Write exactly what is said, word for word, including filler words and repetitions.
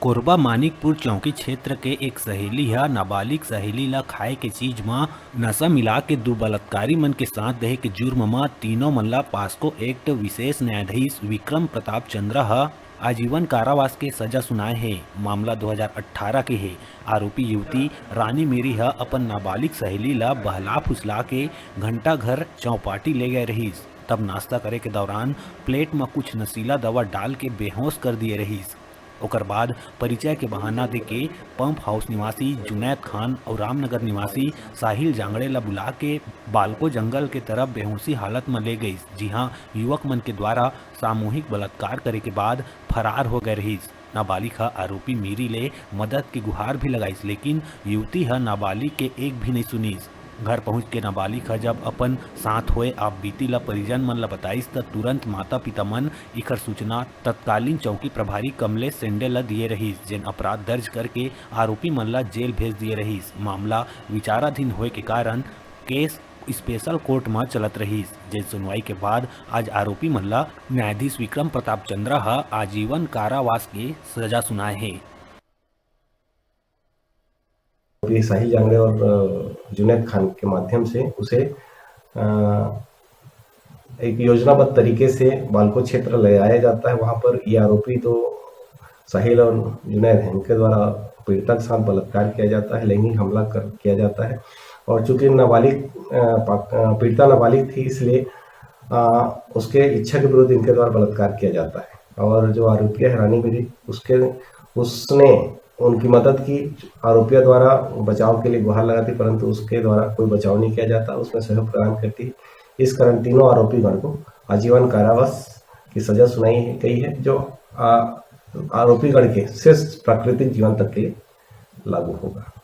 कोरबा मानिकपुर चौकी क्षेत्र के एक सहेली ह नाबालिग सहेली ल खाए के चीज म नशा मिला के दू बलात्कारी मन के साथ देहे के जुर्म म तीनों मन ल पास्को एक्ट विशेष न्यायाधीश विक्रम प्रताप चंद्रा ह आजीवन कारावास के सजा सुनाए हे। मामला दो हज़ार अठारह के हे। आरोपी युवती रानी मेरी ह अपन नाबालिग सहेली ल बहला फुसला के घंटा घर चौपाटी ले गए रहिस। तब नाश्ता करे के दौरान प्लेट म कुछ नशीला दवा डाल के बेहोश कर दिए रहिस। ओकर बाद परिचय के बहाना देके पंप हाउस निवासी जुनैद खान अउ रामनगर निवासी साहिल जांगड़े ल बुला के बालको जंगल के तरफ बेहोशी हालत म ले गइस, जिहां युवक मन के द्वारा सामूहिक बलात्कार करे के बाद फरार हो गए रहिस। नाबालिग ह आरोपी मीरी ले मदद के गुहार भी लगाइस, लेकिन युवती ह नाबालिग के एक भी नहीं सुनिस। घर पहुंच के नाबालिग ह जब अपन साथ होए आप बीती ल परिजन मन ल बताइस, त तुरंत माता-पिता मन इखर सूचना तत्कालीन चौकी प्रभारी कमलेश सेंडे ल दिए रहिस, जेन अपराध दर्ज करके आरोपी मन ल जेल भेज दिए रहिस। मामला विचाराधीन होए के कारण केस स्पेशल कोर्ट म चलत रहिस, जेन सुनवाई के बाद आज आरोपी मन ल न्यायाधीश विक्रम प्रताप चंद्रा ह आजीवन कारावास के सजा सुनाए हे। ये साहिल जांगड़े और अ, जुनैद खान के माध्यम से उसे अ, एक योजनाबद्ध तरीके से बालको क्षेत्र ले आया जाता है। वहाँ पर ये आरोपी तो साहिल और जुनैद हैं, इनके द्वारा पीड़िता के साथ बलात्कार किया जाता है, लैंगिक हमला कर किया जाता है। और चूंकि नाबालिग अ, पा- अ, पीड़िता नाबालिग थी, इसलिए अ, उसके इच्छा के विरुद्ध इनके द्वारा बलात्कार किया जाता है। और जो आरोपी है रानी मेरी, उसके उसने उनकी मदद की। आरोपियों द्वारा बचाव के लिए गुहार लगाती, परंतु उसके द्वारा कोई बचाव नहीं किया जाता, उसमें सहयोग प्रदान करती। इस कारण तीनों आरोपी गण को आजीवन कारावास की सजा सुनाई गई है, जो आ, आरोपी गण के शेष प्राकृतिक जीवन तक के लिए लागू होगा।